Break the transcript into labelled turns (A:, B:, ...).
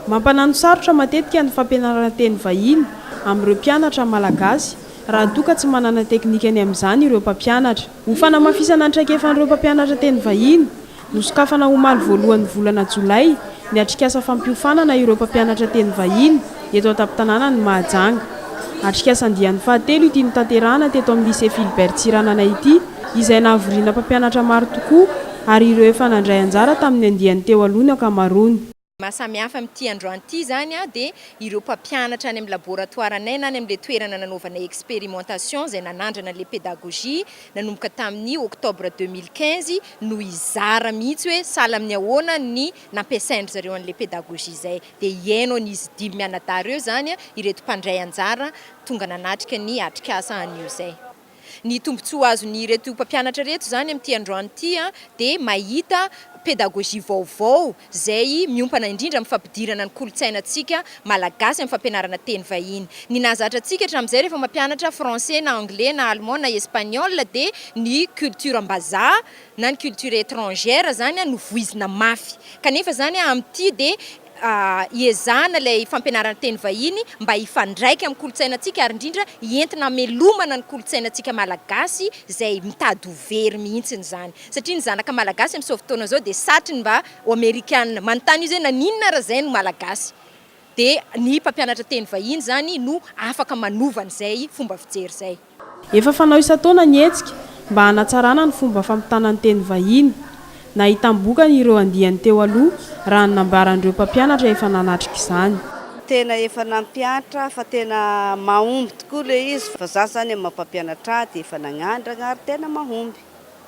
A: Mampanano sarotra matetika ny fampianarana teny vahiny amin'ireo mpianatra malagasy raha toa ka tsy manana teknika ny amin'izany ireo mpampianatra. Ho fanamafisana ny traikefan'ireo mpampianatra teny vahiny, nosokafana omaly voalohan'ny volana jolay ny atrikasa fampiofanana ireo mpampianatra teny vahiny eto an-tampon-tanànan'i Mahajanga. Atrikasa andiany fahatelo ity notanterahana teto amin'ny Lycée Philbert Tsiranana ity, izay nahavoriana mpampianatra maro tokoa ary ireo efa nandray anjara tamin'ny andiany teo aloha ny ankamaroany.
B: Maha samy hafa amin'ity androany ity izany dia ireo mpampianatra any amin'ny laboratoiranay na any amin'ilay toerana nanaovanay expérimentation izay nanandrana an'ilay pédagogie nanomboka tamin'ny octobre 2015 no hizara mihitsy hoe sahala amin'ny ahoana ny nampiasain-dry zareo an'ilay pédagogie izay. Dia hihaino an'izy dimy mianadahy ireo izany ireto mpandray anjara tonga nanatrika ny atrikasa anio izay. Ny tombontsoa azon'ireto mpampianatra ireto izany amin'ity androany ity dia mahita pédagogie vaovao izay miompana indrindra amin'ny fampidirana ny kolontsainantsika malagasy amin'ny fampianarana teny vahiny. Ny nahazatra antsika hatramin'izay rehefa mampianatra français na anglais na allemand na espagnol dia ny culture am-bazaha na ny culture étrangère izany no voizina mafy kanefa izany amin'ity dia hiezahana ilay fampianarana teny vahiny mba hifandraika amin'ny kolontsainantsika ary indrindra entina hamelomana ny kolontsainantsika malagasy izay mitady ho very mihitsiny izany satria ny zanaka malagasy amin'izao fotoana izao dia satriny mba ho amerikana manontany izy hoe naninona ary izay no malagasy dia ny mpampianatra teny vahiny izany no afaka manova an'izay fomba fijery izay.
A: Efa fanao isan-taona ny hetsika mba hanatsarana ny fomba fampitana ny teny vahiny. Nahitam-bokany ireo andiany teo aloha raha ny nambaran'ireo mpampianatra efa nanatrika izany.
C: Tena efa nampiantra fa tena mahomby tokoa le izy fa za zany am maha mpampianatra ahy dia efa nagnandragna ary tena mahomby.